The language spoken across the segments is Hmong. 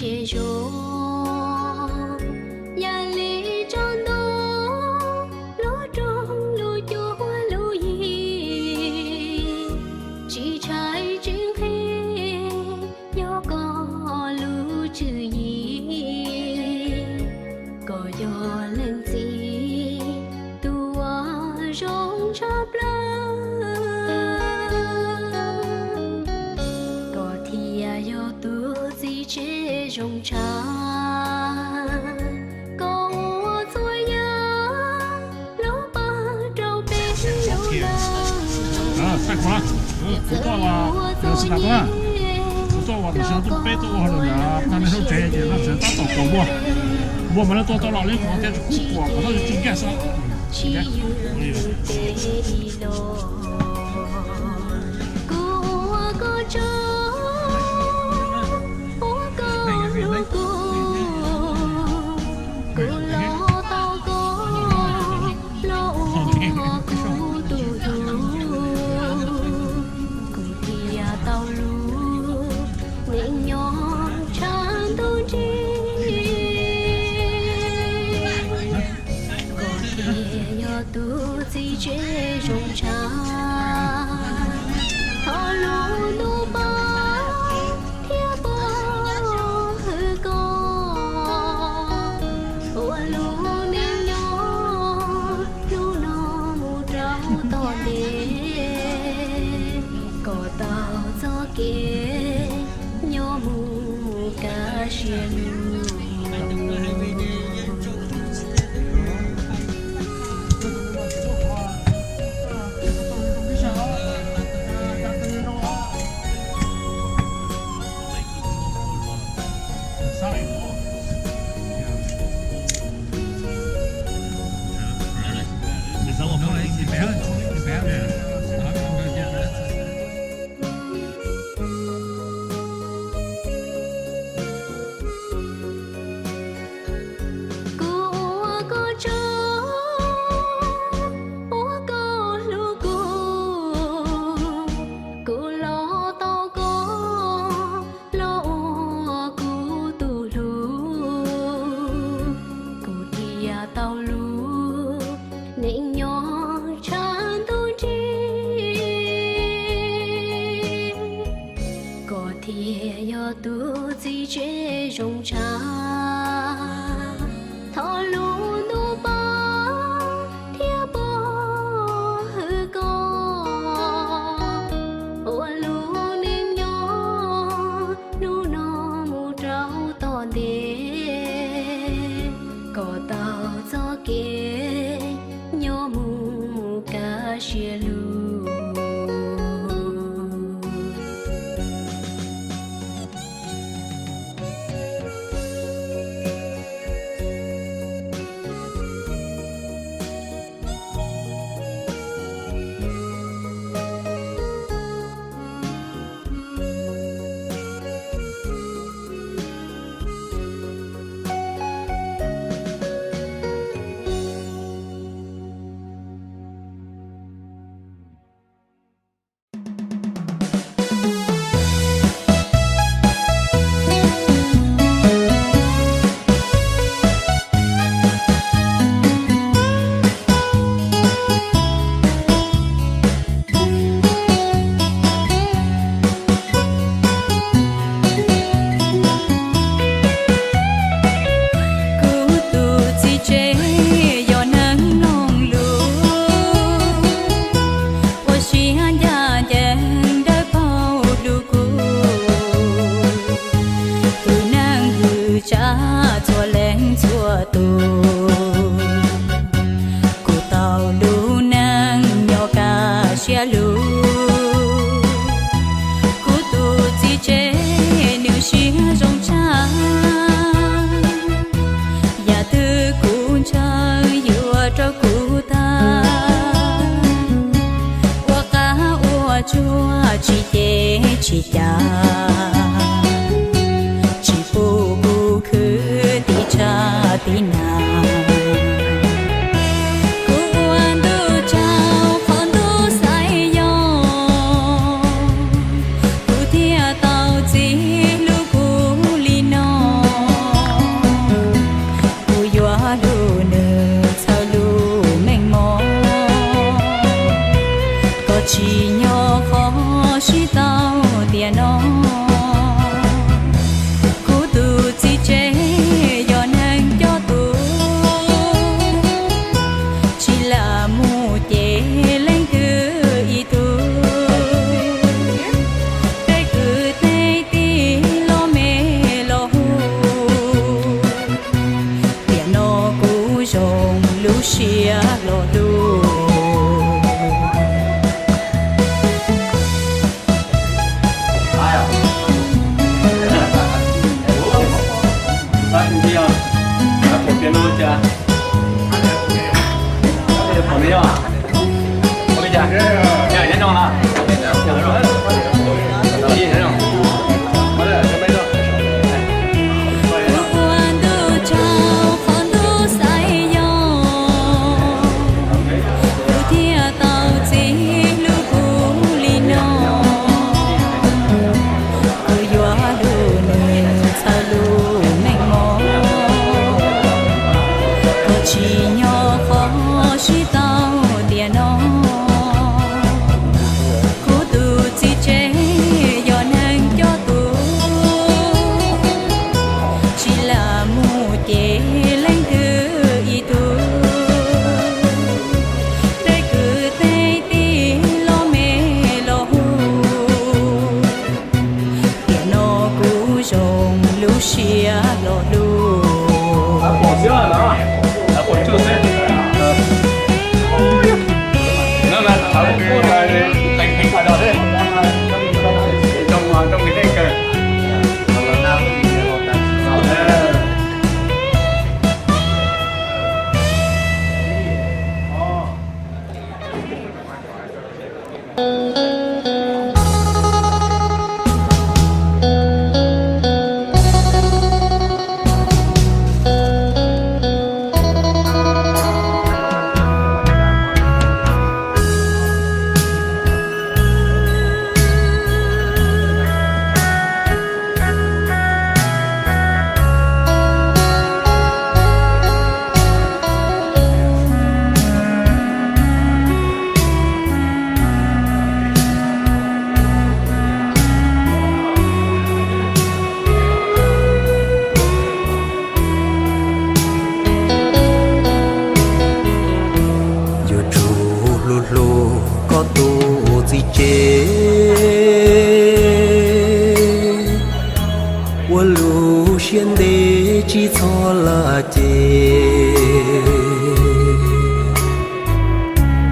tsev zoo, yam li tsob ntoo, lub roob lub cuab lub yig, tsis tshaib tsis nqhis, yog koj lub tswv yim. Koj yog leej txiv tus uas zoo tshaj plaws, koj thiaj yog tus txiv tsev zoo tshaj. Koj ua txhua yam los pab rau peb lub neej. Kuv tuaj, kuv tuaj, kuv tuaj tam sim no tuaj peb tuaj ua hauj lwm ntawm tag neeg hauv tsev ces no tseem tab tom kuam npua. Npua mas lawv tua tau los li kuv tias tsis kuam kom tau tsis nkag xwb. Kuv ua koj tsaug, ua koj hlub kuv, kuv los tau koj los ua kuv tus hlub. Kuv thiaj tau lub neej nyob tshaj ntuj nrig. Koj thiaj yog tus txiv tsev zoo tshaj. Thov lub ntuj pab thiab pov hwm koj, ua lub neej nyob hnub no mus rau tom ntej. Koj tau txoj kev nyob mus kaj siab lug. Kuv ua koj tsaug, ua koj hlub kuv, kuv los tau koj los ua kuv tus hlub. Kuv thiaj tau lub neej nyob tshaj ntuj nrig. Koj thiaj yog tus txiv tsev zoo tshaj. Thov lub ntuj pab thiab pov hwm koj, ua lub neej nyob hnub no mus rau tom ntej. Koj tau txoj kev nyob mus kaj siab lug. Kuv tus txiv tsev yog neeg mloog lus, ua siab ncaj ncees dawb paug hlub kuv, tus neeg hwm tshaj txhua leej txhua tus. Kuv tau lub neej nyob kaj siab lug. Kuv tus txiv tsev nws siab zoo tshaj, yam twg kuv ntshaw yuav rau kuv tag. Ua qab ua tsuag tsis cem tsis cam, tsis pub kuv khwv Lub siab los lub. Yuav tsum hlub hlub koj tus txiv tsev, ua lub siab ntev tsis txhob lam ces.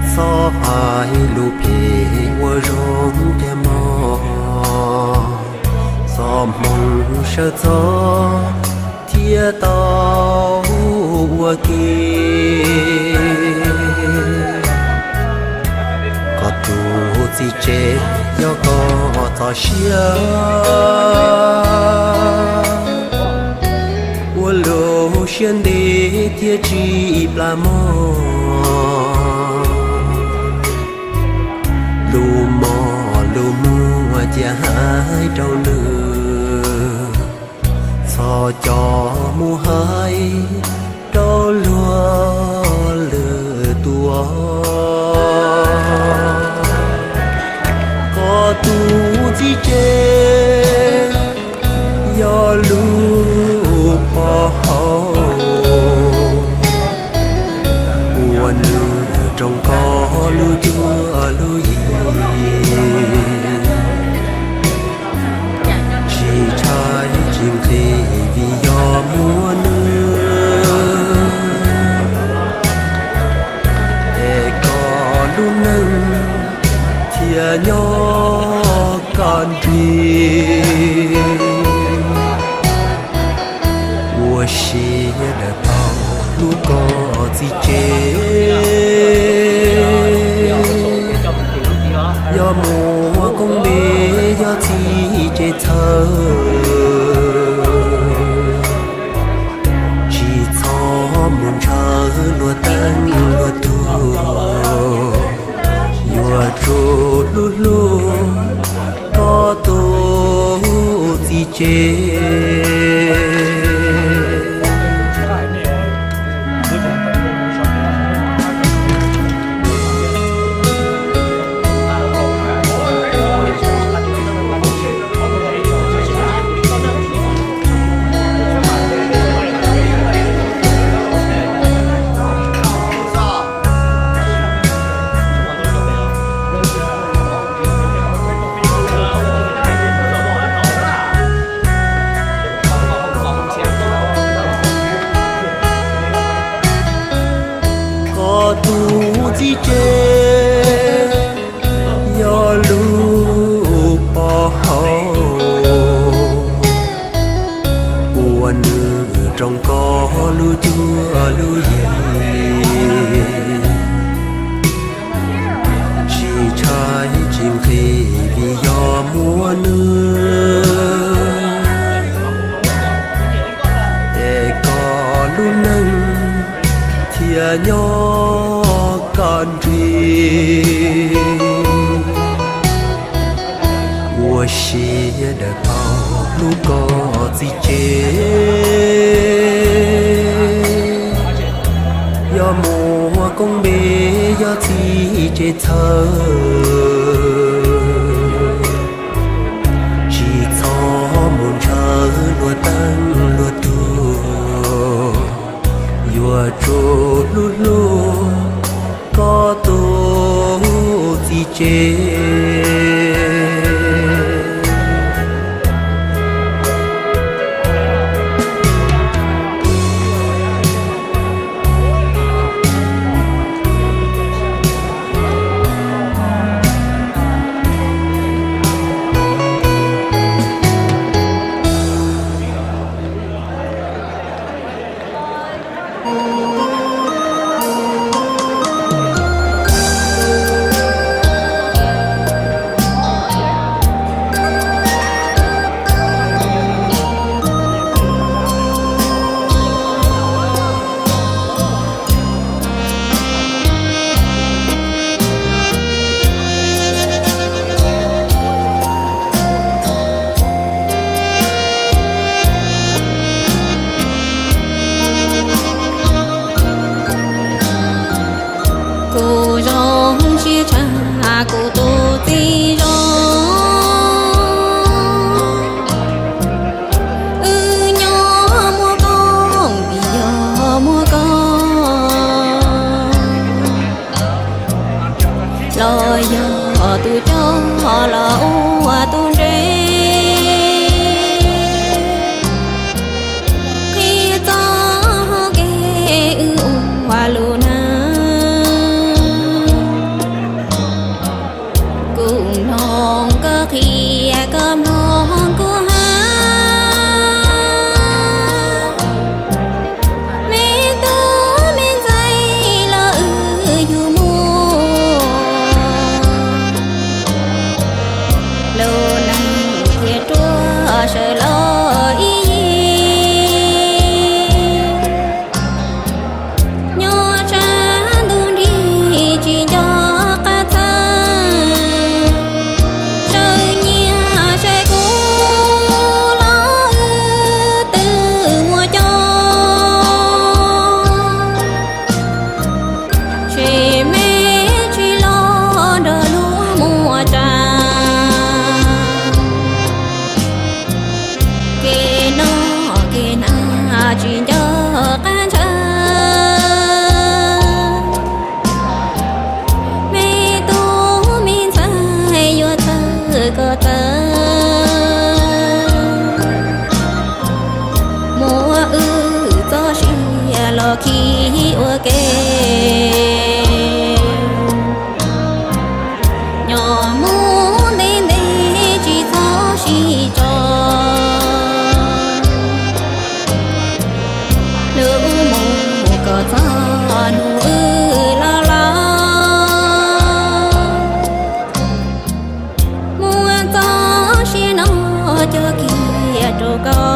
Txhob hais lus phem ua zoo kiag mog, txoj hmoo sawv txog thiaj tau ua ke. Koj tus txiv tsev yog koj txoj sia, ua lub siab ntev thiaj tsis plam mog. Lus mos lus muag cia hais rau nws, txhob coj mus hais rau luag lwm tus. Koj tus txiv tsev yog lub pov haum, ua nws roos koj lub cuab lub yig. Tsis ntshai tsis nqhis vim yog muaj nws, es koj lub neej thiaj nyob koj nrig. Ua siab daws tau hlub koj txiv tsev, yog muaj koob npe yog txiv tsev txhawj. Tsis txhob mus ntshaw luag teej luag tug, yuav tsum hlub hlub koj tus txiv tsev. Koj tus txiv tsev yog lub pov haum, ua nws roos koj lub cuab lub yig. Tsis ntshai tsis nqhis vim yog muaj nws, es koj lub neej thiaj nyob koj nrig. Ua siab daws tau hlub koj txiv tsev, yog muaj koob npe yog txiv tsev txhawj. Tsis txhob mus ntshaw luag teej luag tug, yuav tsum hlub hlub koj tus txiv tsev. Kuv tus txiv zoo, wb nyob muaj koob vim yog muaj koob, los yog tus coj los ua tus ntsej. Qhia txoj hau kev wb ua lus neej, kuv mloog koj qhia koj mloog kuv hais. Me tub me ntxhais los wb yug muaj, lub neej thiaj ruaj sawv los ib yig. Nyob tshav ntuj nrig tsis nco qab txhawj, sawv nyias saib kuv los wb twb muaj coj. Tsis me tsis los nrog luag muaj tsa, kev noj kev hnav tsis nco qab ntshaw. Me tub me ntxhais yuav txhawj koj txawj, muab wb txoj sia los khi ua ke. Nyob mus ntev ntev tsis txhob sib tso, lub mus kom txog hnub wb los laus. Muab txoj sia no coj kiag rau koj.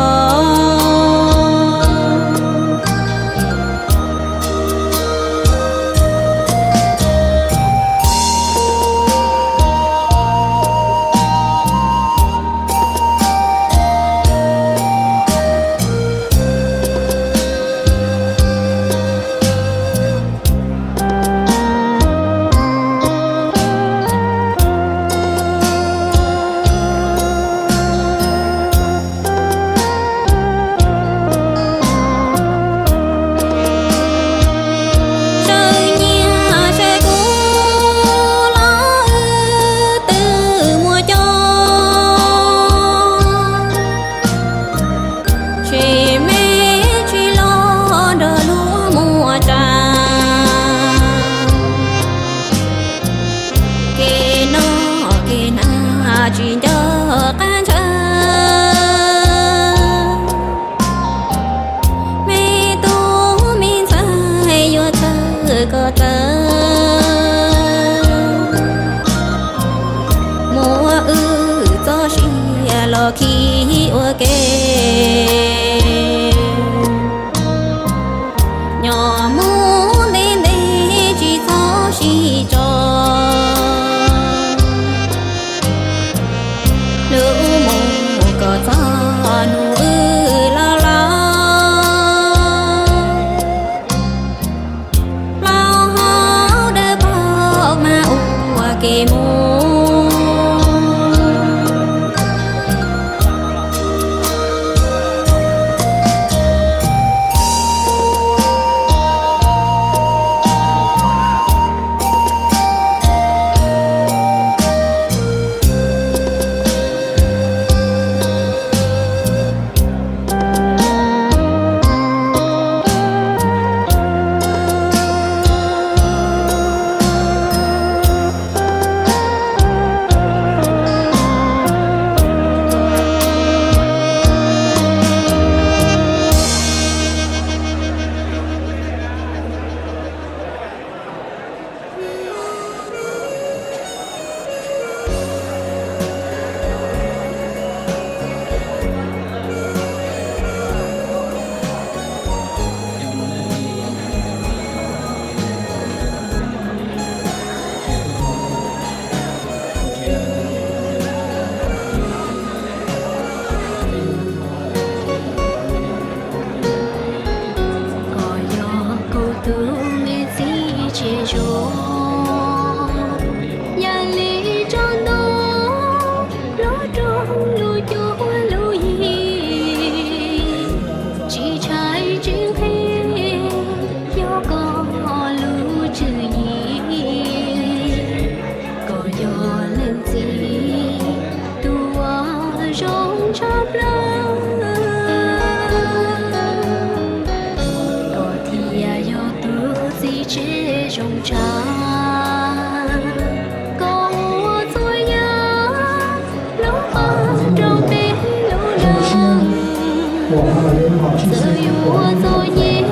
Txawm yuav txom nyem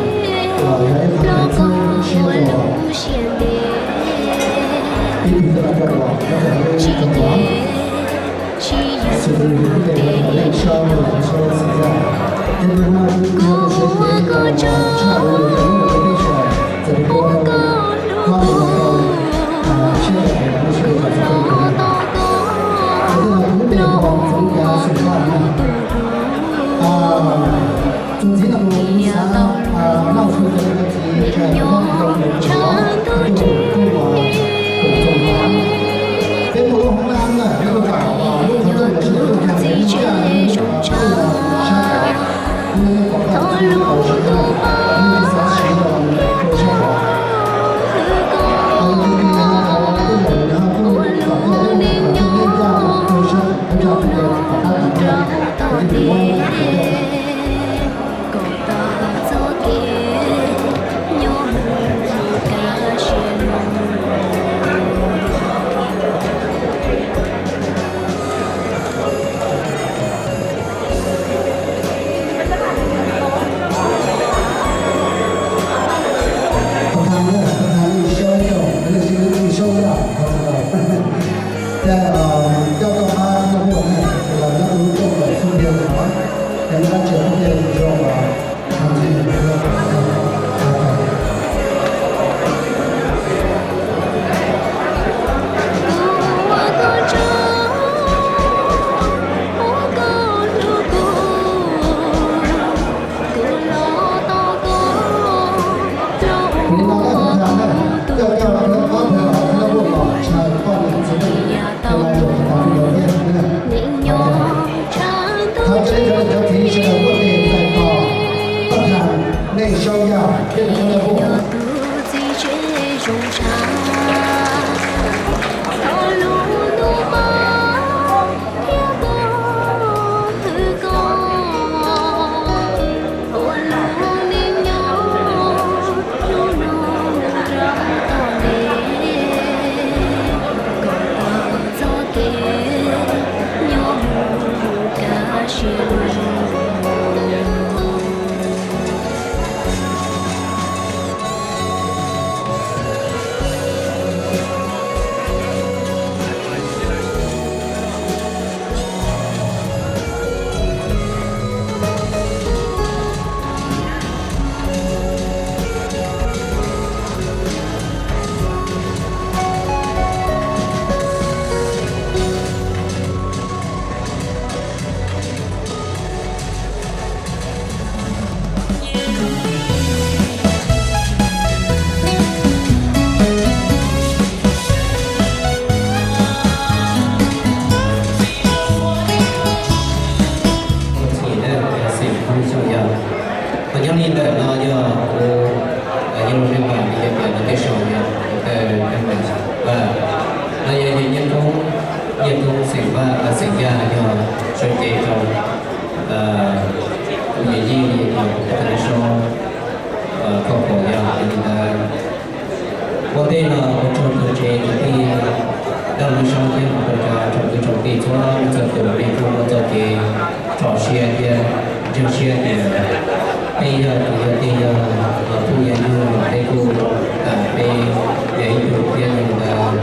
los koj ua lub siab ntev, tsis ces tsis yog tes. Kuv ua koj tsaug, ua koj hlub, kuv los tos koj, los ua tus hlub. Tus txiv no mus xav noj su rau tus txiv, nyob ntshav ntuj nrig. Yog tus txiv tsev zoo tshaj, thov lub ntuj pab thiab koj hlub koj, ua lub neej nyob hnub no rau tog tes. Kom tau txoj kev nyob mus kaj siab lug. Ces coj tau qab noj muaj ne, ces los nyob tus lub rooj ntawm xub ntiag no, ces nyob dab tsi pub tej zoo los tag ntxwv. Kuv ua koj tsaug, ua koj hlub kuv, kuv los tos koj, los ua tus hlub. Yog tau neej nyob ntshav ntuj nrig, yog tus txiv tsev zoo tshaj, thov lub ntuj pab thiab koj hlub koj, ua lub neej nyob hnub no rau tog tes, kom tau txoj kev nyob mus kaj siab lug. Xeem Phooj Xyooj yog, ho nyob li ntawm no yog kuv, yog lub neej vam li tias tias nws tej saum yog kuv tej neej vam, no yog yawg Nyiaj Koob, Nyiaj Koob xeem Vaj, xeem Yaj yog sawv cev rau kuv yawm yij li tias kuv tej neej saub, khoj khuam yog li ntawd. Ua ntej no ua tsaug rau tsev kwv tij Dab Laug Soob thiab ua tsaug rau kwv tsoom tij txhua leej txhua tus, nej kuj muaj txoj kev tso siab thiab ntseeg siab tias peb yog tus yog tij yog phooj yog ywg, peb kuj, peb yog ib tug thiab li ntawd.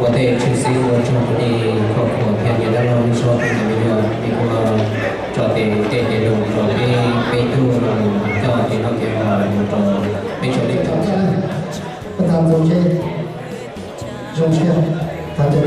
Ua ntej tshwj xeeb ua tsaug rau nej khoj khuam thiab niam Dab Laug Soob thiab niam me nyuam, nej kuj tso tes tej tes lus rau peb, peb tug coj kev noj kev haus mus rau peb tsoom leej tsoom txhua. Koj tag ntxuv seb zoo siab tag tes.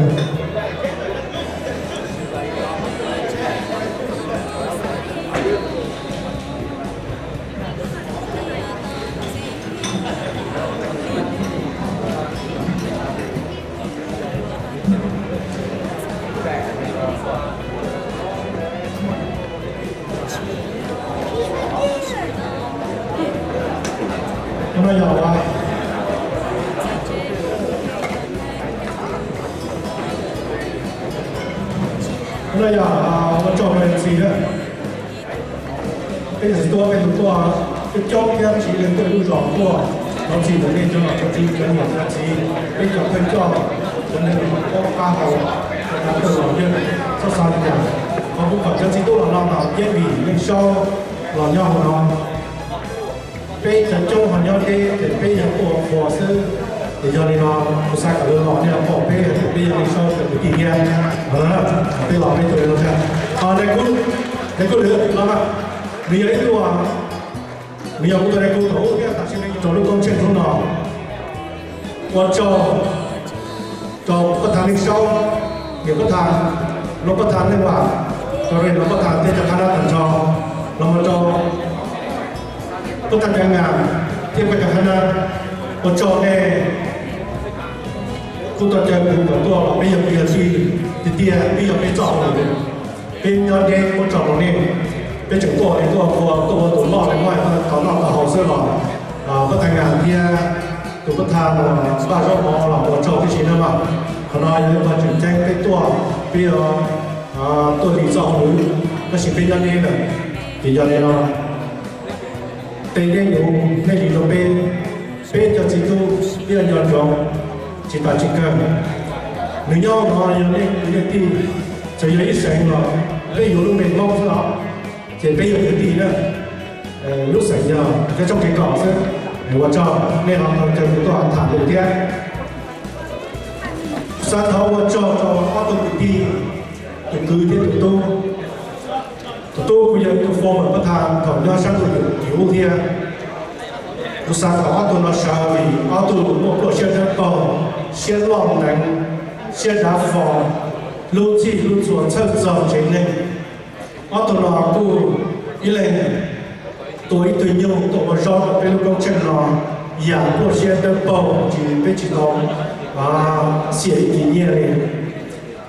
Hnub no yog, hnub no yog ua tsaug rau leej txiv na. Peb txiv tuaj, peb tus tuaj, peb coob thiab tsis leej twg lub zos tuaj, thov txim ntawm nej cov nom cov tswv, cov niam cov txiv, peb cov thawj coj, cov neeg paub qab hau, cov tag kawg los yeej txhob xav li cas. Thov kuv kom cov txiv tub los no mas yeej vim Leej Saub Los nyob hauv no, peb cov coob ho nyob deb ces peb yog tuaj ua qhua xwb. Ces yog li no, kuv xav kom lawv los nej pom peb, peb yog neeg saub cov kwv tij thiab. Peb los peb tuaj li no thiab. Nais Kub, Nais Kub Lwm no, nws yog ib tug, nws yog kuv tus nais kub thaum ub thiab tam sim no rau lub koob tsheej hnub no. Ua tsaug rau pab thav Neej Saub, niam pab thav, luag pab thav Neej Vam, rau rau luag pab thav thiab cov qhab nab tag nrho, los mus rau pab thav Cov Ngam thiab pab cov qhab nab. Ua tsaug nej kuj tau caw kuv kom tuaj los peb yog kwv yog tij tiag tiag, peb yog peb txoj hauj lwm, peb nyob deb muab tso rau nej. Peb tseem tuaj li tuaj ua, tuaj ua tus loj li muab tau noj tau haus xwb los pab thav Ngam thiab tus pab thav Npaj Zaub Mov los ua tsaug tib si na mas. Qhov no yog ib qho tseem ceeb peb tuaj, peb yuav tuaj li txoj hauj lwm, tab sis peb nyob deb lawm. Ces yog li no, tej dej yuav nej li rau peb, peb cov txiv tub peb yuav nco ntsoov tsis tas tsis kawg. Nws nyob no yog nej kwv nej tij, txawm yog ib xeem los peb yuav lub npe Hmoob xwb os, ces peb yog kwv tij na. Lub xeem yog cov tsooj kev kos xwb. Ua tsaug nej ho tau caw kuv tuaj tham lus thiab. Xav thov ua tsaug rau ob tug kwv tij, tus kwv thiab tus tub. Tus tub kuj yog ib tug former pab thav thaum nyob sab ntuj yus ub thiab. Kuv xav kom ob tug no sawv vim ob tug muaj pluaj siab dawb paug, siab loj ntev, siab dav fo, hlub txhij hlub txhua txhawj txog tsev neeg. Ob tug no kuj ib leeg tua ib tug nyuj tuaj ua zaub rau peb lub koob tsheej no, yam pluaj siab dawb paug tsis peb tsis tau xiam ib kis nyiaj li.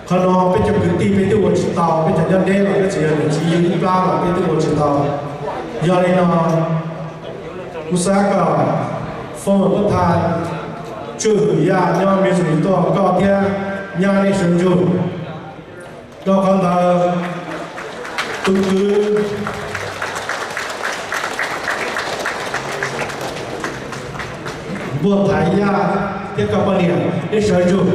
Qhov no peb cov kwv tij peb twb ua tsis tau, peb cov nyob deb los peb txawm yog niam txiv yug ib plab los peb twb ua tsis tau. Yog li no, kuv xav kom former pab thav Tswj Hwm Yaj nyob Missouri tuaj, koj thiab nyab nej sawv ntsug. Rau qhov ntawd, tus kwv Npuag Thaiv Yaj thiab koj poj niam, nej sawv ntsug.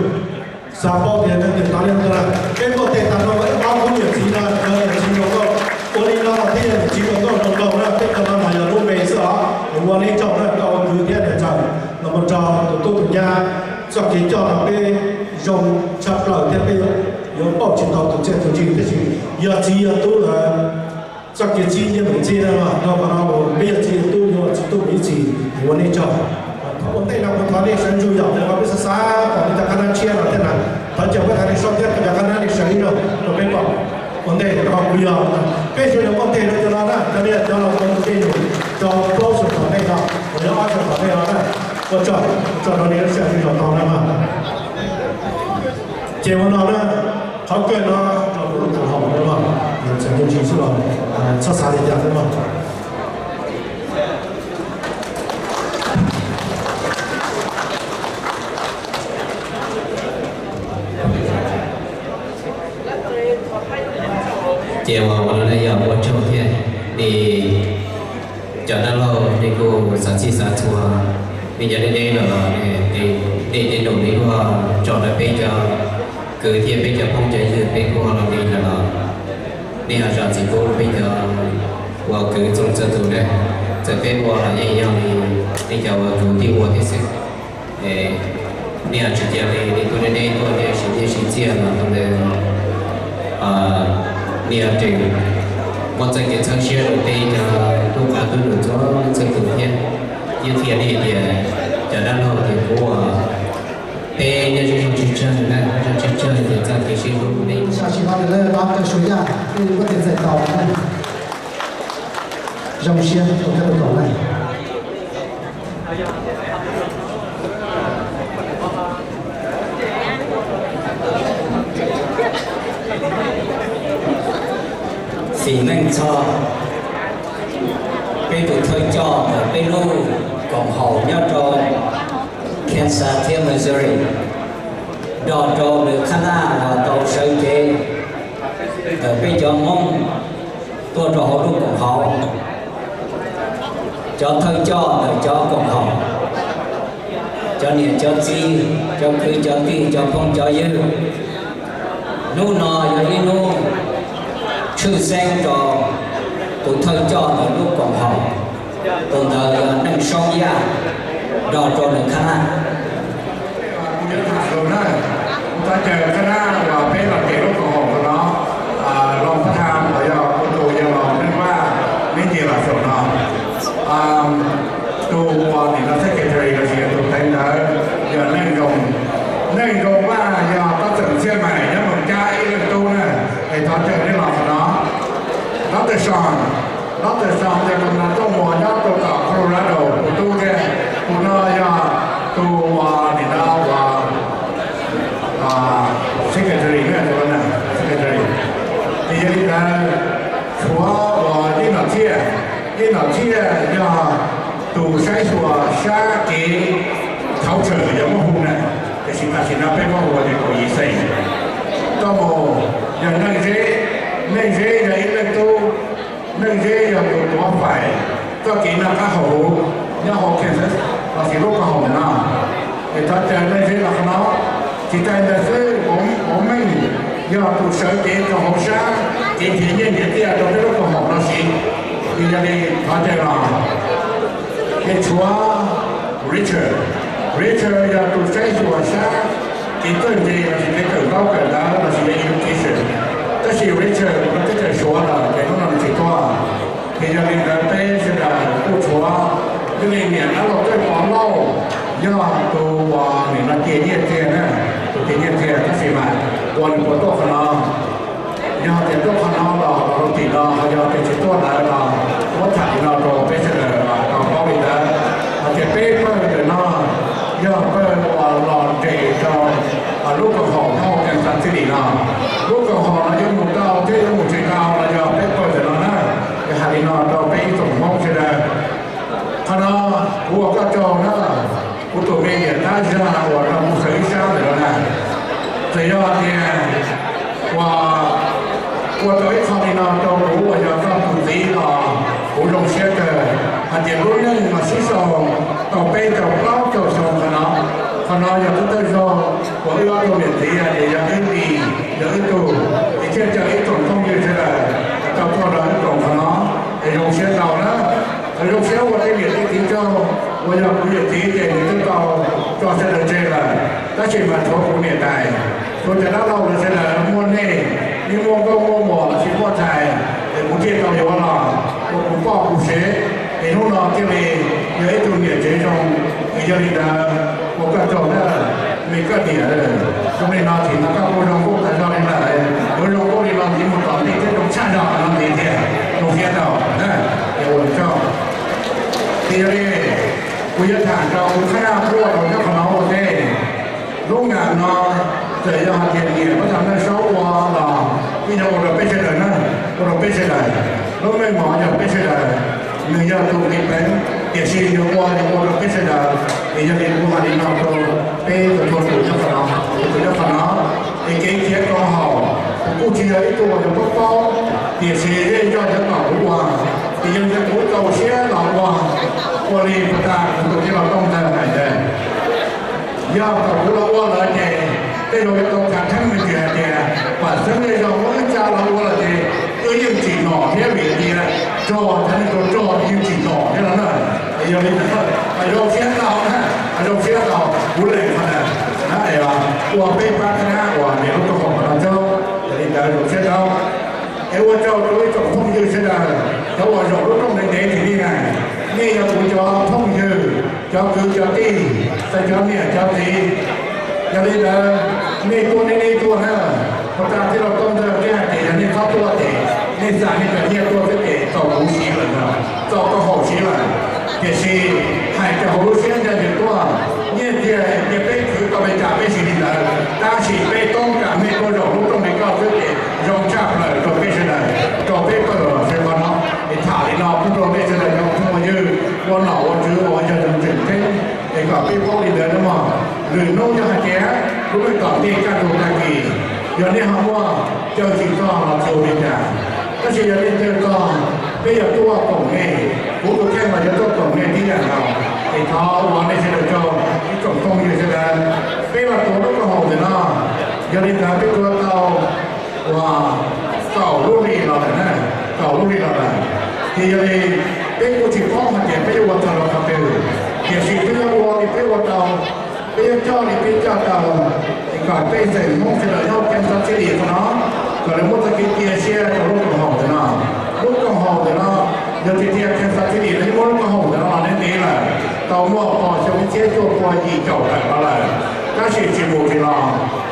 Xav paub tias leej twg tau leej twg lawm. Peb npuaj tes tas no, ob khub niam txiv no, niam txiv zoo nkauj. Ua li no los thiaj yog niam txiv zoo nkauj zoo nraug na. Peb cov no mas yog lub npe xwb os. Ua nej tsaug na, rau kwv thiab niam ntxawm los mus rau tus tub tus nyab. Txoj kev coj no peb zoo tshaj plaws thiab peb yuav pauj tsis tau tus txiaj tus ntsig, tab sis yog txiv yog tub lawm, txoj kev txib yeej meem txib na. Rau qhov no peb yog txiv yog tub, yuav txiv tub mus ib txhis, ua nej tsaug. Thaum ua ntej no kuv thov nej sawv ntsug, yog tias peb xav xav pom nej cov qhab nab tshiab no thiab na, thov caw pab thav Neej Saub thiab cov qhab nab nej sawv ib zaug rau peb pom. Ua ntej no kuv yog peb sawv daws muaj ntej rau cov no na, cov nej cov los ua tus dej num rau plaub xyoos tom ntej no, los yog ob xyoos tom ntej no na. Ua tsaug, ua tsaug rau nej lub sij hawm nej los tau na. Ces ua no na, qhov kawg no los kuv lub tham hauj lwm no, txawm ntshe xwb los txhob xav li cas xwb mog. Ces uas ua no yog ua tsaug thiab, nej cov dab laug nej kuj xav txhij xav txhua, nej cov dej deb los, dej deb num nej kuj tso rau peb cov kwv thiab peb cov phooj cov ywg peb kuj los li ntawd los, nej ho zam txim pub peb cov uas kwv txoos txhua tus na. Txawm peb ua los yeej yog li nej cov uas kwv tij ua thiab xwb. Nej tsis cia li nej tuaj deb deb tuaj nej siv nyiaj siv txiaj los rau ntawd, nej tseem muaj txoj kev txhawb siab rau peb cov tub qab tub num txhua txhua tus thiab. Yeej qhia nej tias cov dab laug tias kuv ua peb nyob zoo tsis tsawg na, zoo tsis tsawg ces txoj kev sib hlub nej. Xav tsis no lawv pab rau Suav Yaj, nej muab tes ntxais tau na. Zoo siab rau koj tus kaum na. Xim neej txho, peb tus thawj coj ntawm peb lub koom haum nyob rau Kansas thiab Missouri, nrog rau nws qhab naj los tau sawv cev ntawm peb cov Hmoob tuaj rau hauv lub koom haum. Cov thawj coj ntawm cov koom haum, cov niam cov txiv, cov kwv cov tij, cov phooj cov ywg, hnub no yog ib hnub tshwj xeeb rau Tus thawj coj ntawm lub koom haum, tus ntawd yog Neej Saub Yaj, nrog rau nws khab nab. Kuv yuav tham lus na, kuv thov caw khab nab uas peb los ces lub koom haum no, los pab tham los yog kuv tus yog los Neej Vaj, neb nce los saum no. Tus uas nim no secretary los sis yog tus theev ntawd yog Neej Zoo. Neej Zoo Vaj yog Tob Xeem Txhiaj Maim nyob Moos Cab ib leej tub na, es thov caw neb los qhov no. Doctor Sean, Doctor Sean yog tus nas tuaj muas nyob rau tom Colorado tus tub thiab, tus no yog tus uas nim no uas secretary, secretary. Ces yog li ntawd, tshuav uas Yeej Nom Txhiaj, Yeej Nom Txhiaj yog tus saib xyuas sab kev thauv tsawm yog muab hu na, tiam sis tam sim no peb muab hu ua tias kaum yim xeem. Tuaj mus yog Neej Zeb, Neej Zeb yog ib leej tub, Neej Zeb yog tus tuav fais txoj kev noj qab haus huv nyob hauv Kansas los sis lub koom haum ntawm no. Es thov caw Neej Zeb los qhov no. Tsis tas ntawd xwb, Hmoob Meej yog tus sawv cev rau hauv sab kev nrhiav nyiaj nrhiav txiaj rau peb lub koom haum no siv. Ces yog li thov caw los. Ces tshuav Richard, Richard yog tus saib xyuas sab kev txawj ntse los sis kev kawm ntaub kawm ntawv los sis education. Tab sis Richard no teb chaws Suav lawm ces hnub no nws tsis tuaj. Ces yog li ntawd peb sawv daws kuj tshuav, yog li niam dab laug Txawj Pov Lauj yog tus uas nim no cia nyiaj txiag na, tus cia nyiaj txiag tab sis mas ua nws puas tuaj qhov no. Yog tias tuaj qhov no los rau tim no, ho yog tias tsis tuaj ntawd los muab tham li no rau peb sawv daws tau paub li ntawd, hais tias peb pawg ntawm no yog pawg uas los nres rau lub koom haum hauv Kansas City no. Lub koom haum no yuav mus tau thiab yuav mus tsis tau los yog peb pawg ntawm no na. Ces hais li no rau peb ib tsoom Hmoob sawv daws, qhov no kuv ua koj tsaug na, kuv tus me niam tab zag uas nrog kuv sawv ib sab ntawm no na. Txawm yog tias uas ua tau ib qho li no rau kuv uas yog koj tus txiv los kuv zoo siab kawg. Hais tias lub neej mas sib sau tau peb caug plaub caug xyoo qhov no. Qhov no yog tus thawj zaug uas wb ob tug niam txiv hais tias yog wb li, yog wb tug, es thiaj caw ib tsoom phooj ywg sawv daws tau tuaj rau wb koom qhov no, es zoo siab ntau na. Zoo siab ua tej niam tej txiv tsaug, uas yog kuv niam txiv ces nws twb tau tso sawv daws tseg lawm, tab sis mas tshuav kuv niam tais, tshuav cov dab laug lawv sawv daws muaj nej, nej muaj nkauj muaj muam los sis muaj txhais, es kuv thiaj tau yuav los ua kuv poj kuv sev. Es hnub no thiaj li yog ib tug niam tsev zoo. Es yog li ntawd ua koj tsaug na, me koj niam, zoo li no tsis mas koj kuj zoo nkauj tas zog li lawm. Yuav zoo nkauj li no ntxiv mus tom ntej thiab zoo tshaj zog no ntxiv thiab, zoo siab tau na. Es ua tsaug. Ces yog li kuv yuav tham rau kuv thaj naj quaj rau nyob qhov no ua ntej. Lub ngam no txawm yog hais tias niam Vaj Thas Naj Saub ua los yeej yog ua rau peb sawv daws na, ua rau peb sawv daws. Lub meej mom yog peb sawv daws, nws yog tus nqis peev, tiam sis nws ua nws ua rau peb sawv daws. Es yog li kuv hais li no rau peb txhua tus nyob qhov no, tus nyob qhov no, es kev khiav koom haum kuv kuj tsis yog ib tug uas yog paub paub, tiam sis zej zog cov tom kuv ua, ces yog li kuv txaus siab los ua, ua li puag ta kuv tus tij laug Tooj Ntxawg hais tias, yog kom kuv los ua lawm ces tej zaum yuav tau khav theeb me ntsis hais tias pam xeeb zej zog muab wb tsa los ua lawm ces wb yeej tsim nyog thiab vim tias rog thav neeg rog rog yeej tsim nyog thiab no na. Yog li ntawd zoo siab tau na, zoo siab tau kuv lees qhov ntawd na, ua peb pab khab nab uas niam lub koom haum no tsaug. Yog li ntawd zoo siab tau. Es ua tsaug rau ib tsoom phooj ywg sawv daws, cov uas zaum lub rooj ntev ntev tim nej na, nej yog kuv cov phooj ywg, cov kwv cov tij, txawm cov niam cov txiv. Yog li ntawd nej tuaj nej nej tuaj na, puag ta tij laug Tooj Ntxawg thiaj hais tias yog nej txhob tuaj ces nej xa nej cov nyiaj tuaj xwb ces txaus kuv siv lawm, txaus koj haum siv lawm. Tiam sis hais rau hauv lub siab ncaj ncees tuaj, nyiaj txiag cia peb khwv tau li cas peb siv li ntawd, tab sis peb toob kam nej tuaj zaum lub rooj li koj xwb ces zoo tshaj plaws rau peb sawv daws, rau peb pawg los sawv qhov no. Es tham li no pub rau nej sawv daws cov phooj ywg ua nom ua tswv uas yog tseem ceeb, es kom peb paub li ntawd na mog. Lwm hnub yog hais tias lub neej tom ntej kaj ntug tag kis, yog nej ho muaj caw tsis txog los txuas li cas, tab sis yog nej caw txog, peb yuav tuaj koom nej, kuv tus kheej los yuav tuaj koom nej tib yam nkaus. Es thov ua nej sawv daws tsaug ib tsoom phooj ywg sawv daws, peb los tuav lub koom haum ntawm no, yog li ntawd peb tuav tau uas kaum lub hlis los lawm na, kaum lub hlis los lawm. Ces yog li peb kuj tsis paub hais tias peb yuav ua txog rau qhov twg, tiam sis peb yuav ua li peb ua tau, peb yuav coj li peb coj tau, es kom peb xeem Hmoob sawv daws nyob Kansas City no, kom lawv muab txoj kev cia siab rau lub koom haum ntawm no. Lub koom haum ntawm no, yog tias tias Kansas City no muab lub koom haum ntawm no los ntev ntev lawm, tau muaj pog xyoo ib txhiab cuaj pua yim caum tawm los lawm, tab sis tsis mus tsis los.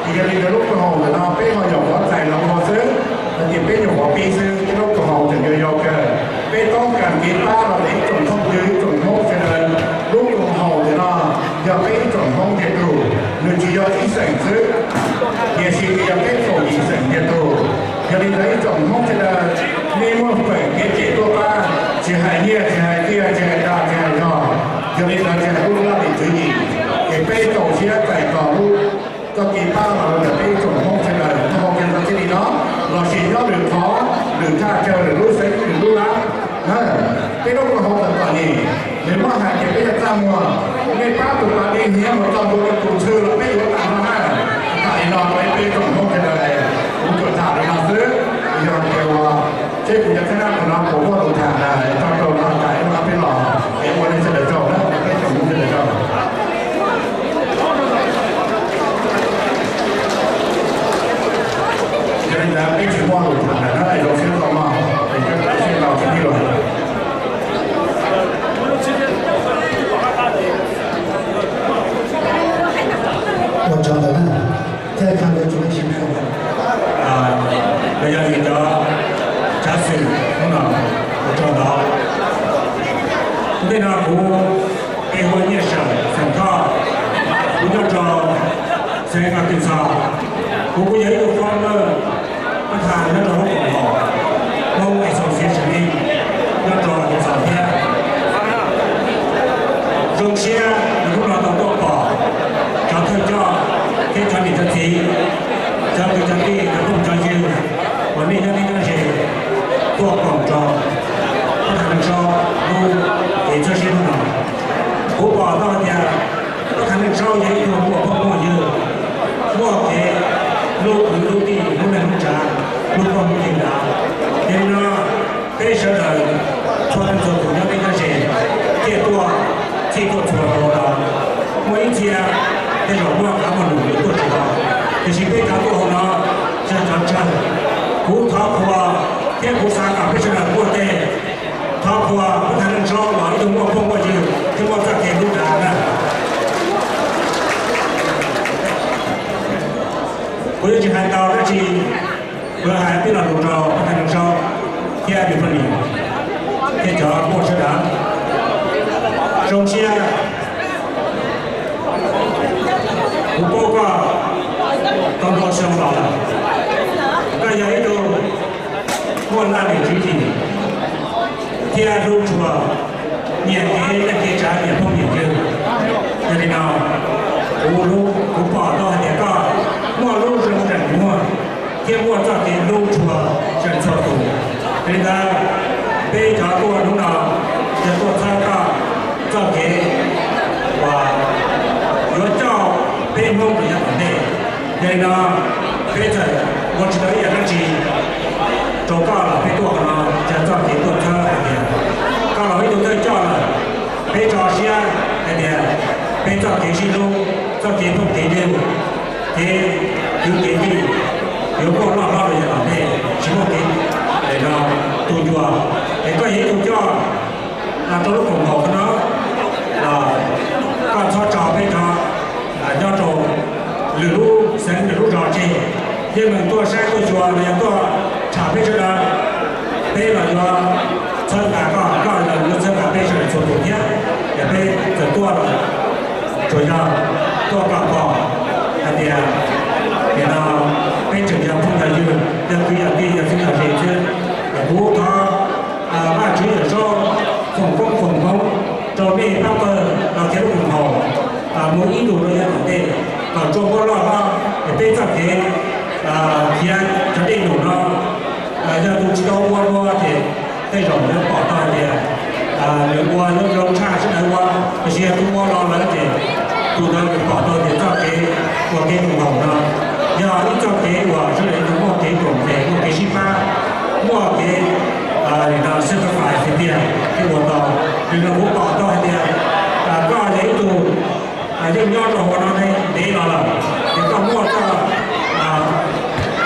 Ces yog li ntawd lub koom haum ntawm no peb ho nyuam qhuav txais los ua xwb, hais tias peb nyuam qhuav pib xwb, thiab lub koom haum tseem yuav yau kawg. Peb toob kas kev pab los ntawm ib tsoom phooj ywg ib tsoom Hmoob sawv daws. Lub koom haum ntawm no yog peb ib tsoom Hmoob ntiag tug, nws tsis yog ib xeem xwb, tiam sis nws yog peb kaum yim xeem ntiag tug. Yog li ntawd ib tsoom Hmoob sawv daws, nej muaj feem kev cem tuaj pab, tsis hais nyiaj tsis hais txiaj tsis hais dag tsis hais zog, yog li ntawd tsis hais lub laj lim tswv yim, ces peb txaus siab txais tos lub txoj kev pab los rau ntawm peb ib tsoom Hmoob sawv daws nyob hauv Kansas City no, lossis nyob lwm qhov lwm thaj chaw lwm lub xeev lwm lub lab. Peb lub koom haum tawm tom nis, nws muab hais tias peb yog txaj muag, nej pab tus pas dej hniav mus txog ntua rau tus ntxhw los peb yuav tas no na. Tam sim no peb peb tsoom Hmoob sawv daws, kuv tsuas tham li no xwb. Yog tias ua, seb kuv cov thab nab qhov no puas muaj lus tham na, tso rau no tas ib pab peb los es ua nej sawv daws tsaug na, peb tsoom Hmoob sawv daws tsaug. Yog li ntawd peb tsis muaj lus tham lawm na, zoo siab tau mog, es coj peb sib ntaus sib ntsib los. Ua tsaug ntawd na, thiaj khaj lus tsuas ib sim xwb. Los yog li cov tsav xwm hnub no, ua tsaug ntawd. Ntej no kuv, kuv hu ua Nyiaj Seem xeem Thoj, kuv nyob rau xeev Arkansas. Kuv kuj yog ib tug former pab tha nyob rau lub koom haum Hmoob Association, nyob rau Arkansas thiab. Zoo siab hnub no tau tuaj pom cov thawj coj thiab cov niam cov txiv, cov kwv cov tij, cov phooj cov ywg uas nej nyob deb nyob ze tuaj koom rau pab tha Neej Saub lub kev txhawb siab hnub no. Kuv pom tau hais tias pab tha Neej Saub yog ib tug muaj phooj muaj ywg, muaj kev hlub kwv hlub tij, hlub neej hlub tsav, hlub phooj hlub ywg ntawd. Yog li no peb sawv daws txhua leej txhua tus nyob deb nyob ze thiaj tuaj txhij tuaj txhua hauv no. Muaj ib txhia tej zaum muaj qab muaj num yuav tuaj tsis tau, tiam sis peb cov tuaj hauv no yog cov tsawg. Kuv thov qhuas thiab kuv xav kom peb sawv daws muaj tej, thov qhuas pab tha Neej Saub los ib tug muaj phooj muaj ywg thiab muaj txoj kev hlub dav na. Kuv yuav tsis hais ntau dab tsi, kuv yuav hais tib lo lus rau pab tha Neej Saub thiab poj niam thiab cov muaj sawv daws. Zoo siab kuv paub koj tau ntau xyoo los lawm, koj yog ib tug muaj laj lim tswv yim thiab hlub tshua, nyiam kev neej kev tsav, nyiam phooj nyiam ywg. Yog li no, kuv, kuv pom tau hais tias koj muaj lub zoo nraim muag thiab muaj txoj kev hlub tshua txhua tus. Yog li ntawd, peb cov tuaj hnub no yog tuaj txhawb koj txoj kev uas yuav coj peb Hmoob rau yav tom ntej. Yog li no, peb txawm ua tsis tau ib yam dab tsi rau koj los peb tuaj qhov no yog txoj kev tuaj txhawb hais tias koj los ib tug thawj coj lawm, peb tso siab hais tias peb txoj kev sib hlub, txoj kev phooj kev ywg, kev kwv kev tij yuav muaj loj hlob rau yav tom ntej, tsis muaj kev no tu ncua. Es koj yog ib tug coj rau lub koom haum no los koj txhob tso peb cov nyob rau lwm lub xeev lwm lub zos tseg. Yeej meem tuaj saib tuaj xyuas los yog tuaj tsham peb sawv daws, peb los yuav txhawb nqa koj, koj los yuav txhawb nqa peb sawv daws txhua tus thiab. Yog peb txawm tuaj los tsuas yog tuaj kom pom hais tias nim no peb tseem yog phooj yog ywg, yog kwv yog tij, yog txheeb yog ze xwb. Kuv thov Vajtswv Yawm Saub foom koob foom hmoov rau nej pab pawg los thiab lub koom haum mus ib ntus rau yav tom ntej kom tsuas muaj loj hlob, es peb txoj kev khiav cov dej num no yog tus tsis tau ua dua ces tej zaum yuav pom tau hais tias nws ua yuav zoo tshaj sawv daws ua, tiam sis yog tus ua los lawm ces tus ntawd nws pom tau tias txoj kev ua kev koom haum no yog ib txoj kev uas sawv daws yuav muaj kev koom tes, muaj kev sib pab, muaj kev Nim no xwb koj fais hais tias koj ua tau, nim no kuv pom tau hais tias koj yog ib tug yeej nyob rau hauv no ntev los lawm, ces koj muaj koj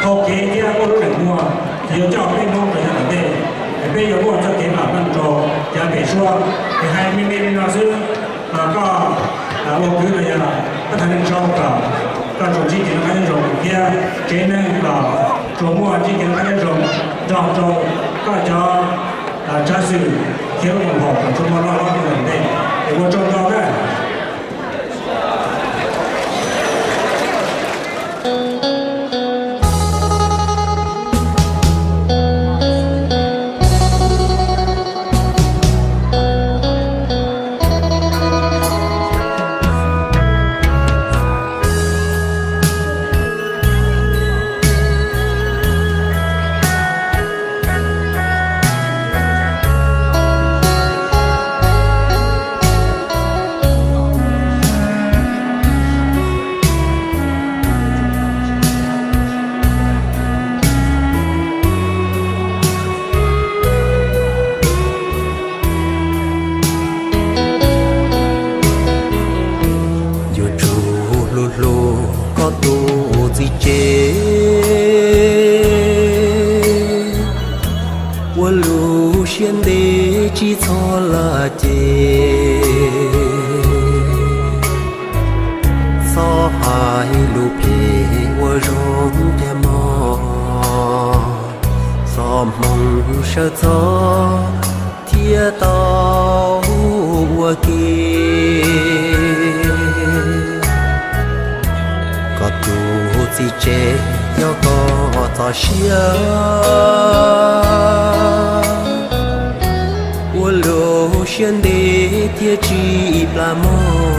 hau kev thiab muaj lub neej muag, ces yuav coj peb Hmoob rau yav tom ntej, es peb yuav muaj txoj kev vam meej rau yav pem suab. Es hais me me li no xwb, koj ua kwv los yog koj thaj neej tsaub kom koj tsuas ntsib kev noj qab nyob zoo thiab tsev neeg los tsuas muaj ntsib kev noj qab nyob zoo nrog rau koj cov tsab xwm thiab lub hom phom kom tsuas muaj loj hlob rau yav tom ntej. Es ua tsaug ntau na. Yuav tsum hlub hlub koj tus txiv tsev, ua lub siab ntev tsis txhob laj ces. Txhob hais lus phem ua zoo tiag mog, txoj hmoo sawv txog thiaj tau ua ke. Koj tus txiv tsev yog koj txoj sia, ua lub siab ntev thiaj tsis plam mog.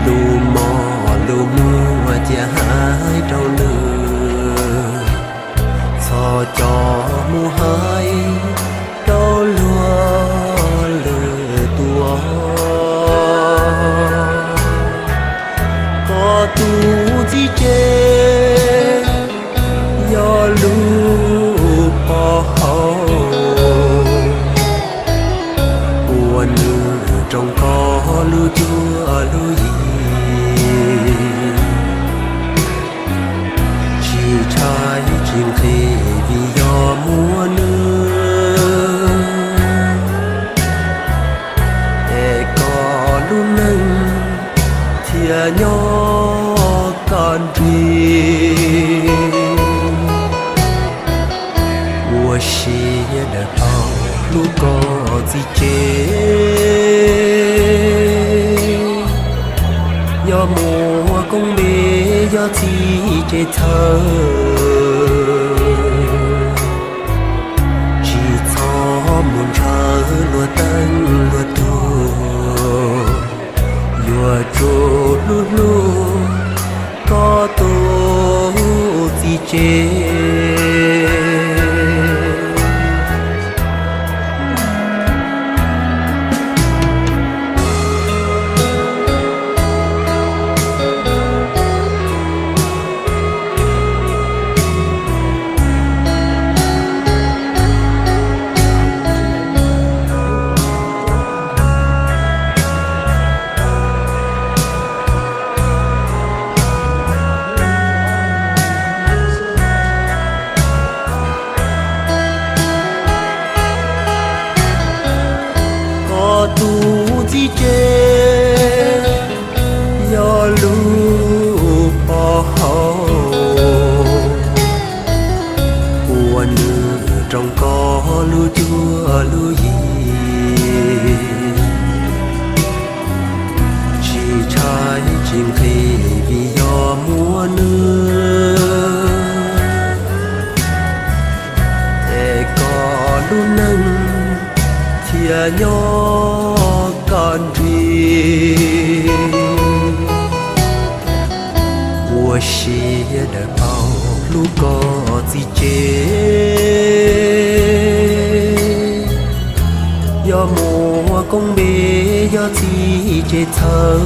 Lus mos lus muag cia hais rau nws, txhob coj mus hais rau luag lwm tus. Koj tus txiv tsev yog lub pov haum, ua nws roos koj lub cuab lub yig. Tsis ntshai tsis nqhis vim yog muaj nws, es koj lub neej thiaj nyob kaj nrig. Ua siab daws tau hlub koj txiv tsev, yog muaj koob npe yog txiv tsev txhawb. Tsis txhob mus ntshaw luag teeb luag tug, yuav tsum hlub hlub koj tus txiv tsev. Koj tus txiv tsev yog lub pov haum, ua nws roos koj lub cuab lub yig. Tsis ntshai tsis nqhis vim yog muaj nws, es koj lub neej thiaj nyob kaj nrig. Ua siab daws tau hlub koj txiv tsev, yog muaj koob npe yog txiv tsev txhawb.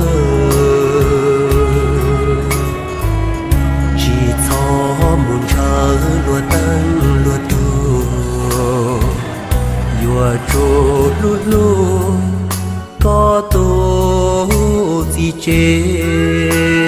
Tsis txhob mus ntshaw Luag teeb luag tug, yuav tsum hlub hlub koj tus txiv tsev.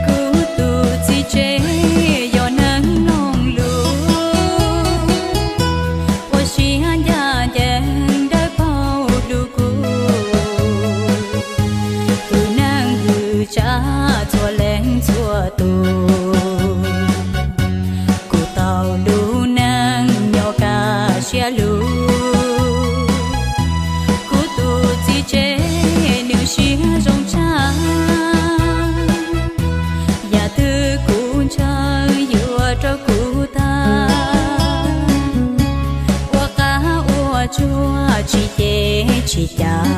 Kuv tus txiv tsev yog neeg mloog lus, ua siab ncaj ncees dawb paug hlub kuv. Tus neeg hwm tshaj txhua leej txhua tus, kuv tau lub neej nyob kaj siab lug. Kuv tus txiv tsev nws siab zoo tshaj, yam twg kuv ntshaw yuav rau kuv tag. Ua qab ua tsuag tsis cem tsis cam,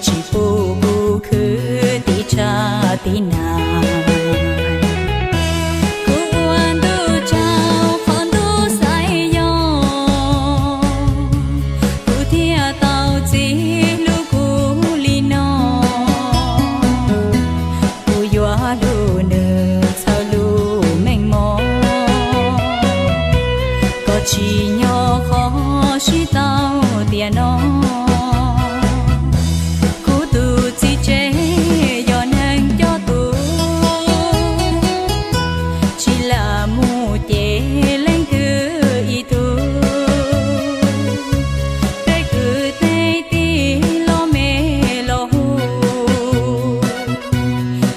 tsis pub kuv khwv tiv tshaj tiv nag. Kuv ua ntuj tsaug qhov ntuj xaiv yog, kuv thiaj tau txiv hlub kuv li no. Kuv yuav hlub nws txhawb lub meej mom, koj tsis nyob qhov sib tau tiam no. Kuv tus txiv tsev yog neeg coj tus, tsis lam mus cem leej twg ib tug. Peb kwv tij los me los hu,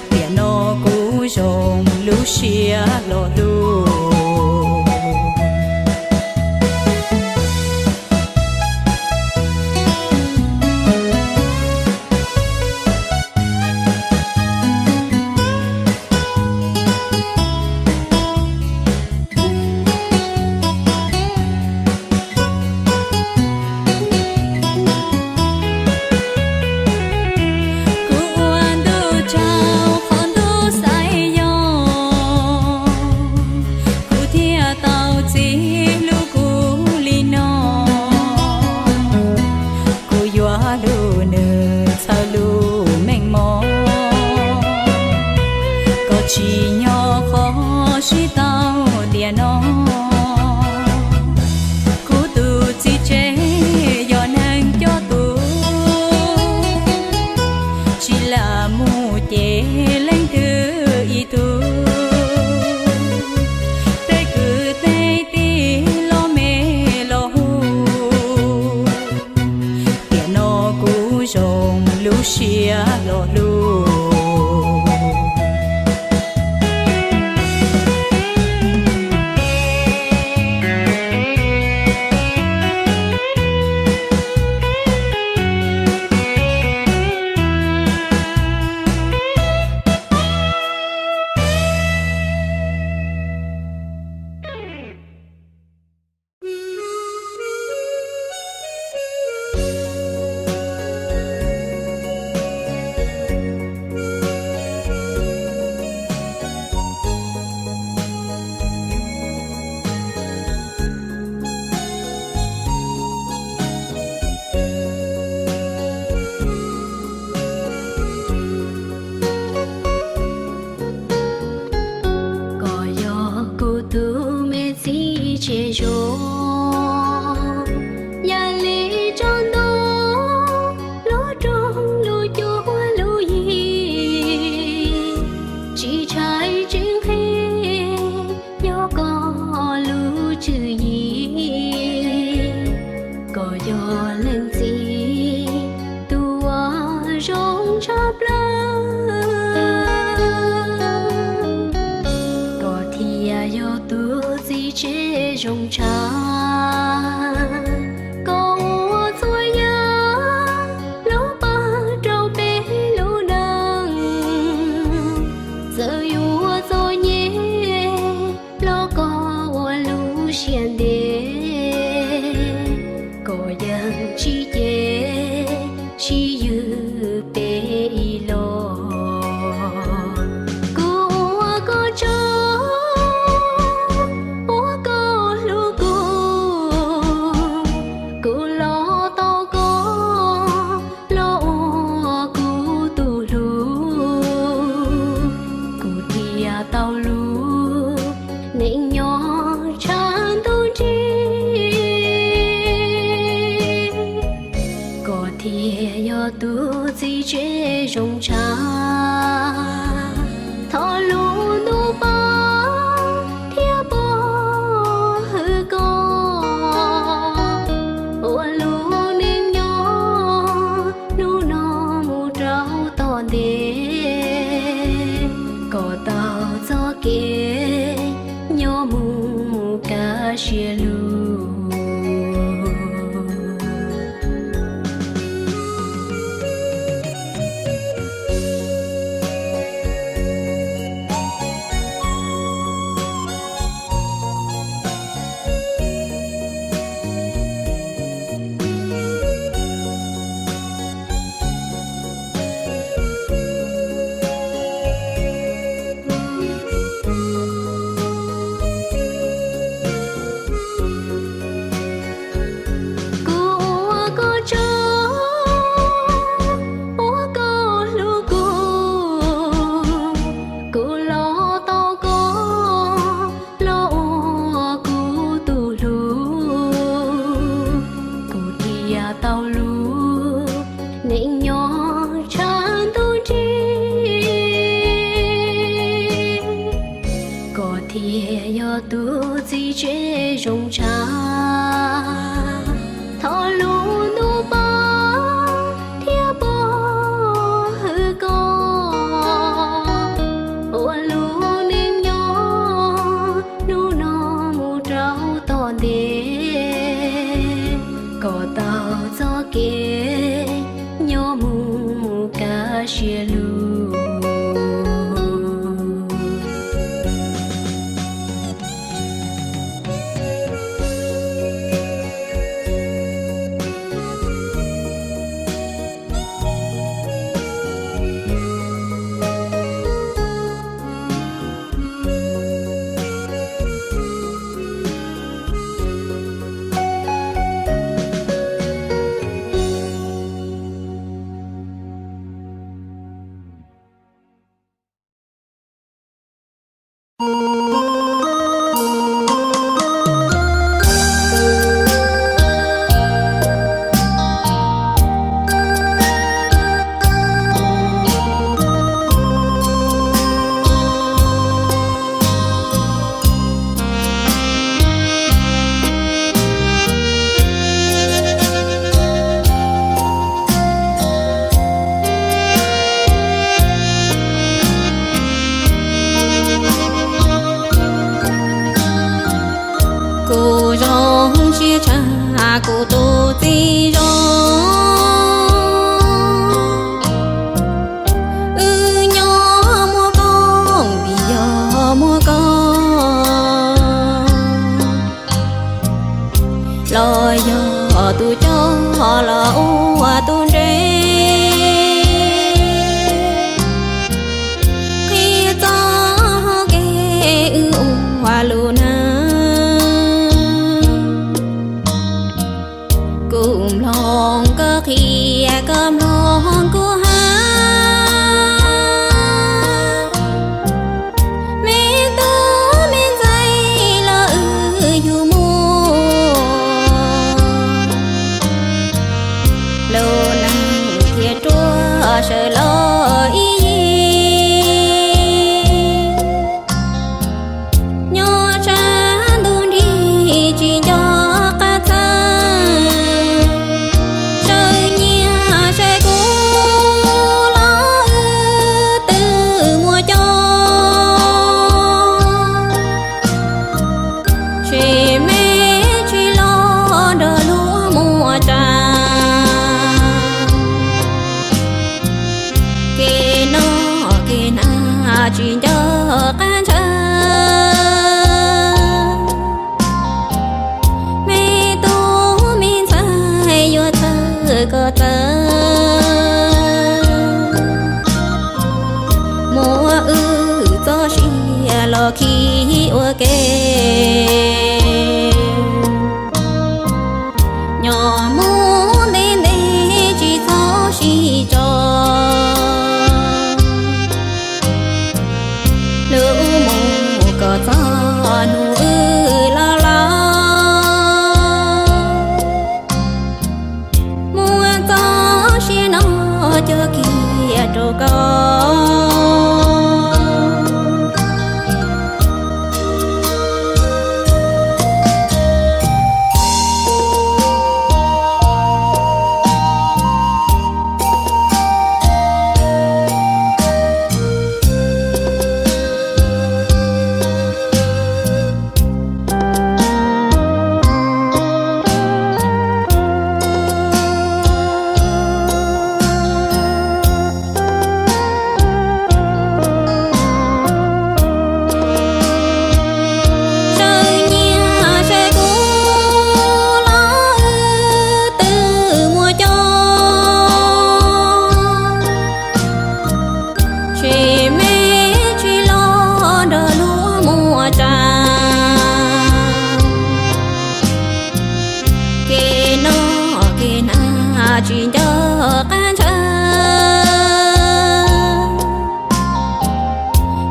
tiam no kuv zoo lub siab los hlub. Kuv ua ntuj tsaug qhov ntuj xaiv yog, kuv thiaj tau txiv hlub kuv li no. Kuv yuav hlub nws txhawb lub meej mom, koj tsis nyob qhov sib tau tiam no. Kuv tus txiv tsev yog neeg coj tus, tsis lam mus cem leej twg ib tug. Peb kwv tij los me los hu, tiam no kuv zoo lub siab los hlub. Koj yog kuv tus me txiv tsev zoo, yam li tsob ntoo lub rooj lub cuab lub yig, tsis tshaib tsis nqhis yog koj lub tswv yim. Koj yog leej txiv tus uas zoo tshaj plaws, koj ntev, kom tau txoj kev nyob mus kaj siab lug. Kuv zoo siab tshaj kuv tus txiv zoo, wb nyob muaj koob vim yog muaj koob, los yog tus coj los ua tus ntsej, qhia txoj hau kev wb ua lus neej. Kuv mloog koj qhia koj mloog kuv hais, me tub me ntxhais los wb yug muaj lub neej thiaj ruaj sawv los ib yig. Nyob tshav ntuj nrig tsis nco qab txhawj, sawv nyiag saib kuv los wb twb muaj coj, tsis me tsis los nrog luag muaj tsa. Kev noj kev hnav tsis nco qab ntshaw, me tub me ntxhais yuav txhawj koj txawj, muab wb txoj sia los khi ua ke. Nyob mus ntev ntev tsis txhob sib tso, lub mus kom txog hnub wb los laus, muab txoj sia no coj kiag rau koj. Sawv nyiag saib kuv los wb twb muaj coj, tsis me tsis los nrog luag muaj tsa. Kev noj kev hnav tsis nco qab ntshaw,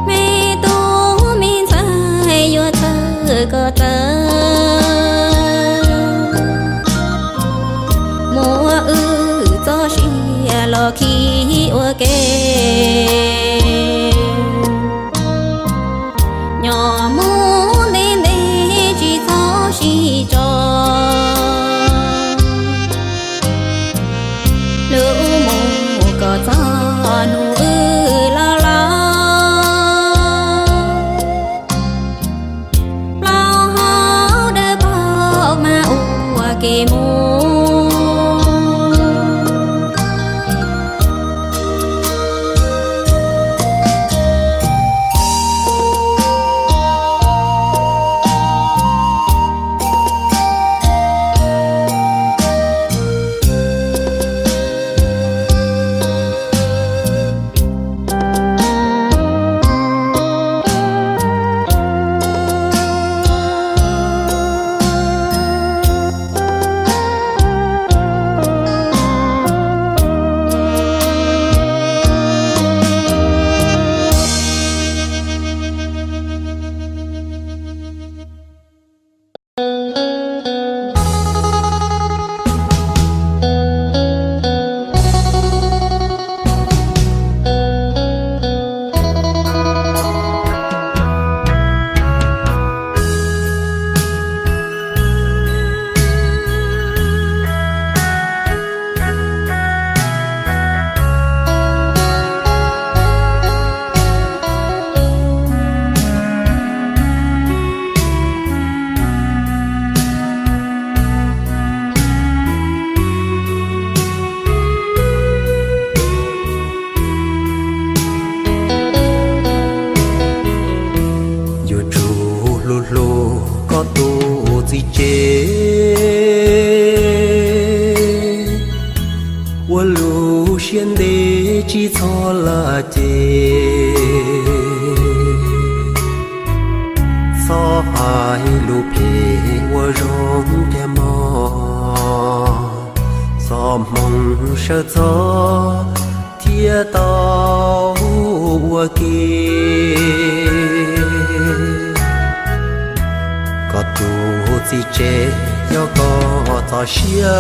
me tub me ntxhais yuav txhawj koj txawj, muab wb txoj sia los khi ua ke. Nyob mus ntev ntev tsis txhob sib tso, lub mus kom txog hnub wb los laus, plaub hau dawb paug mus. Yuav tsum hlub hlub koj tus txiv tsev, ua lub siab ntev tsis txhob lam ces, txhob hais lus phem ua zoo thiab mog, txoj hmoo sawv txog thiaj tau ua ke. Koj tus txiv tsev yog koj txoj sia,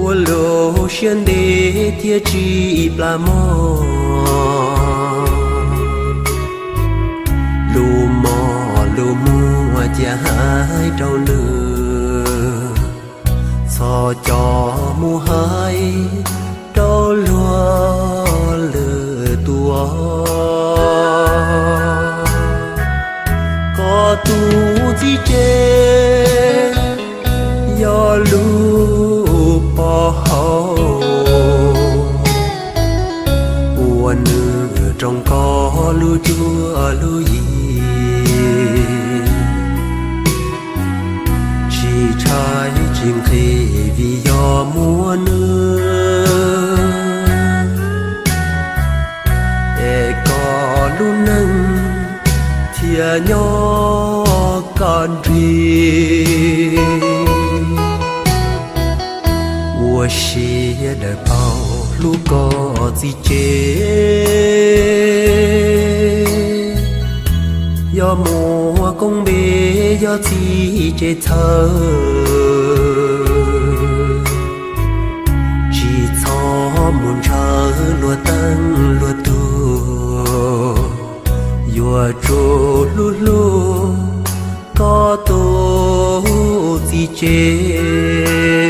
ua lub siab ntev thiaj tsis plam mog, lus mog lus muag cia hais rau nws, txhob coj mus hais rau luag lwm tus. Koj tus txiv tsev yog lub pov haum, ua nws roos koj lub cuab lub yig, tsis tshaib tsis nqhis vim yog muaj nws, es koj lub neej thiaj nyob kom nrig. Ua siab daws paub hlub koj txiv tsev, yog muaj koob npe yog txiv tsev txhawj, tsis txhob mus ntshaw luag teej luag tug, yuav tsum hlub hlub koj tus txiv tsev.